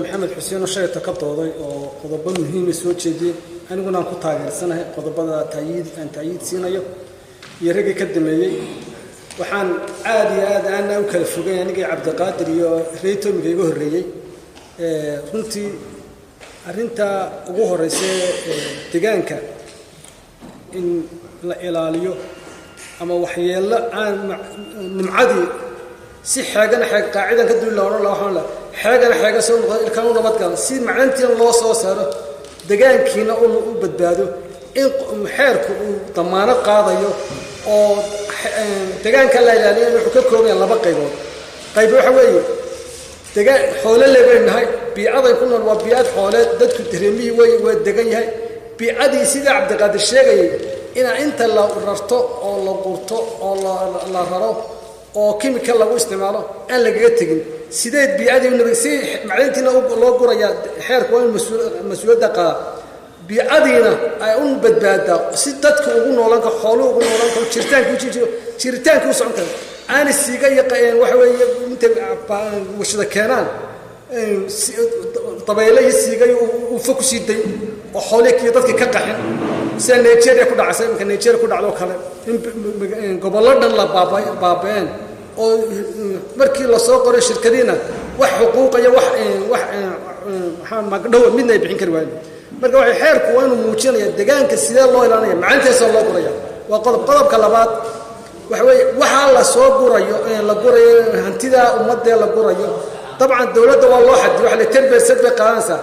Maxamed Xuseen oo shalayta ka dooday oo qodobo muhiima soo jeediyey, aniguna aan ku taageersanahay qodobada taayiid aan taayiid siinayo iyo raggii ka dameeyey. Waxaan aada iyo aad aana u kala fogay anigii Cabdiqaadir iyo reytomiga iga horreeyey. Runtii arrinta ugu horeysa deegaanka in la ilaaliyo ama waxyeello aan nimcadii si xeegana xeeg qaacidan ka duuli la odhan la waxaan la xeegana xeega soo noqdo ilkaan u nabadgalo, si macdantiina loo soo saaro deegaankiina u badbaado, in xeerku uu damaanad qaadayo oo deegaanka la ilaaliyo. Wuxuu ka kooban yahay laba qaybood. Qayb waxa weeye degaan xoole le baynu nahay, biicaday ku nool waa biicad xooleed, dadku dareemihii way waa degan yahay biicadii. Sidaa Cabdiqaadir sheegayay, inaa inta la rarto oo la qurto oo la raro oo chemical lagu isticmaalo aan lagaga tegin, sideed biicadii si macdantiina loo gurayaa. Xeerku waa in mas-uuliyadda qaadaa, biicadiina ay u badbaadaa, si dadka ugu noolaan karo, xooluhu ugu noolaan karo, jiritaanka u jiro, jiritaanka u socon karo, aana siiga iyo waxa weeye intay warshada keenaan dabaylo iyo siiga ufa kusii day oo xoolihii iyo dadkii ka qaxin, sida Nigeria ku dhacaysa iminka, Nigeria ku dhacdo kale, in gobollo dhan la baaba baaba-een oo markii lasoo qoray shirkadiina wax xuquuqa iyo wax maxaa magdhowa midna ay bixin kari waayeen. Marka waxay xeerku waa inuu muujinaya deegaanka sidee loo ilaalinaya, macanteesa loo guraya. Waa qodob. Qodobka labaad waxa weeye waxaa la soo gurayo, la gurayo hantida ummadee la gurayo, dabcan dowladda waa loo xadiyo, waxa la 10% bay qaadanaysaa,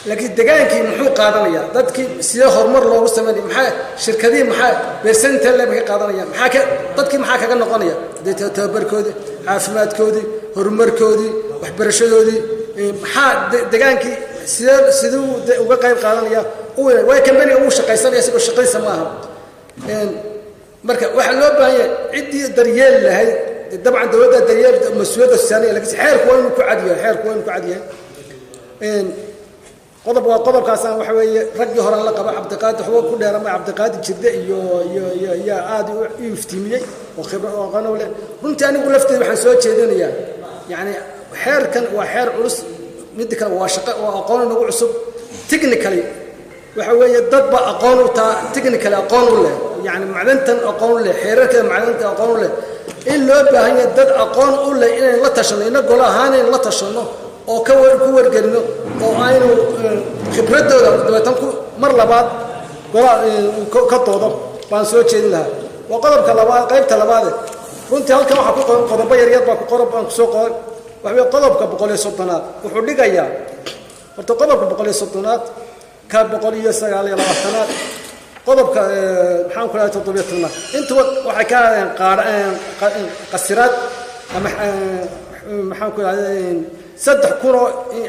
laakiin degaankii muxuu qaadanayaa? Dadkii sidee horumar loogu sameynaya? Maxaa shirkadihii maxaa percent le bay ka qaadanaya? Maxaa ka dadkii maxaa kaga noqonaya? Dee tababarkoodii, caafimaadkoodii, horumarkoodii, waxbarashadoodii, maxaa degaankii sidee siduu uga qayb qaadanaya? Waay kambaniga uu shaqaysanaya isagoo shaqaysa ma aha. Marka waxaa loo baahan yahay ciddii daryeel lahayd, dabcan dowladda daryeel mas-uuliyadda saanaya, lakiin xeerku waa inuu ku cad yahay, xeerku waa inuu ku cad yahay. Qodob waa qodobkaasaan waxa weeye raggii horaan la qaba. Cabdiqaadir waxba ku dheerama, Cabdiqaadir Jirde iyo aada u iftiimiyey oo khibra oo aqoon u leh. Runtii anigu lafteeda waxaan soo jeedinayaa, yacni xeerkan waa xeer culus, midda kale waa shaqo, waa aqoon nagu cusub. Technically waxa weeye dad ba aqoon u taa, technically aqoon u leh, yacni macdantan aqoon u leh, xeerarkeeda macdanta aqoon u leh, in loo baahan yahay dad aqoon u leh inaynu la tashanno, ina golo ahaan aynu la tashanno oo ka war ku wargelino oo aynu khibradooda dabeetan ku mar labaad gola ka doodo baan soo jeedin lahaa. Waa qodobka labaad, qaybta labaade. Runtii halkan waxaa ku qoran qodobo yaryar baa ku qoran, baan kusoo qoray. Waxa weye qodobka 130aad wuxuu dhigayaa, horta qodobka 130aad, ka 129aad, qodobka maxaan ku dhahay 17aad, intuba waxay ka hadleen qaadh qasiraad ama maxaan ku dhahday 3,000 oo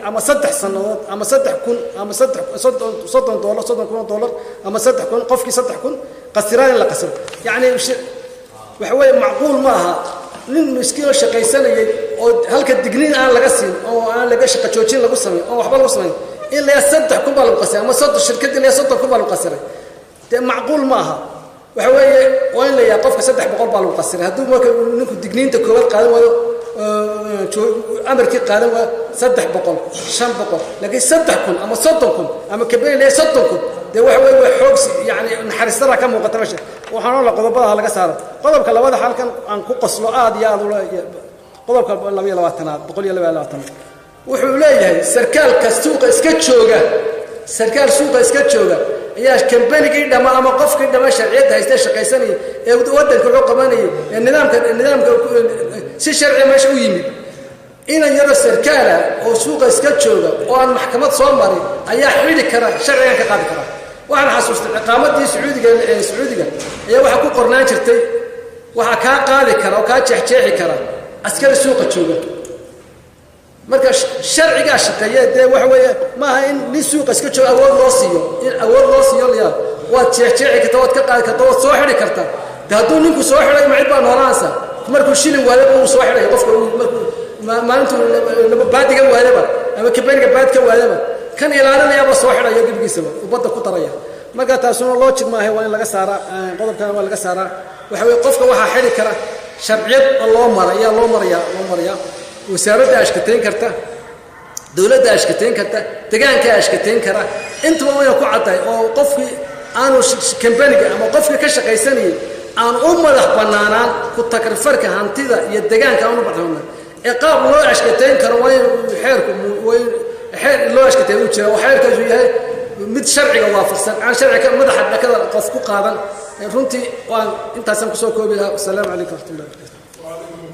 ama 3 sannadood ama 3,000 ama saddex soddon $30, $30,000 ama 3,000, qofkii 3,000 qasiraad in la qasiro. Yacni waxa weeye macquul ma aha nin miskiin oo shaqaysanayay oo halka digniin aan laga siin oo aan laga shaqa joojin lagu samayn oo waxba lagu samayn in la 3,000 baa lagu qasiray ama 30 shirkadii la 30,000 baa lagu qasiray. Dee macquul ma aha. Waxa weeye waa in la yahay qofka 300 baa lagu qasiray hadduu marka ninku digniinta koowaad qaadan waayo, amarkii qaadan waayo, 300, 500, laakiin 3,000 ama 30,000 ama kabeni leeyahay 30,000, dee waxa weeye waa xoogsi, yacni naxariis daraa ka muuqata meesha. Waxaan oon la qodobada ha laga saaro. Qodobka labada halkan aan ku qoslo aad iyo aad ula, qodobka 22aad, 122aad, wuxuu leeyahay sarkaalka suuqa iska jooga, sarkaal suuqa iska jooga ayaa kambanigii dhama ama qofkii dhama sharciyadda haystee shaqaysanayay ee waddanka wuxuu qabanayay ee nidaamka si sharciga meesha u yimid, inan yaro sarkaala oo suuqa iska jooga oo aan maxkamad soo marin ayaa xidhi kara, sharcigan ka qaadi kara. Waxaan xasuustay ciqaamadii Sacuudiga, Sacuudiga ayaa waxaa ku qornaan jirtay waxaa kaa qaadi kara oo kaa jeexjeexi kara askari suuqa jooga. Marka sharcigaa shaqeeya, dee waxa weeye maaha in nin suuqa iska jooga awood loo siiyo, in awood loo siiyo laya waad jeexjeexi karta, waad ka qaadi karta, waad soo xidhi kartaa. De hadduu ninku soo xidhay, ma cid baa noolaanaysa? Markuu shilin waadaba uu soo xidhaya qofka, markuu maalintuu baadiga waadaba ama kabeniga baad ka waadaba, kan ilaalinayaaba soo xidhaya gebigiisaba uu badda ku daraya. Marka taasuna logic maaha, waa in laga saaraa qodobkana, waa laga saaraa. Waxa weye qofka waxaa xidhi kara sharciyad loo mara ayaa loo maraya, loo maraya wasaaradda ashkatayn karta. Dowladda ashkateyn karta, degaankaa ashkateyn kara, intaba wayna ku caddahay oo qofkii aanu kambaniga ama qofkii ka shaqaysanayay aan u madax bannaanaan ku takrifarka hantida iyo degaanka aan u madax bannaan ee qaab loo ashkateyn karo waa in xeerku waa in xeer loo ashkateyn u jira oo xeerkaasu yahay mid sharciga waafaqsan, aan sharciga madaxa dhakada qof ku qaadan. Runtii waan intaasaan kusoo koobi lahaa. Wasalaamu calaykum waraxmatullahi wabarakatu.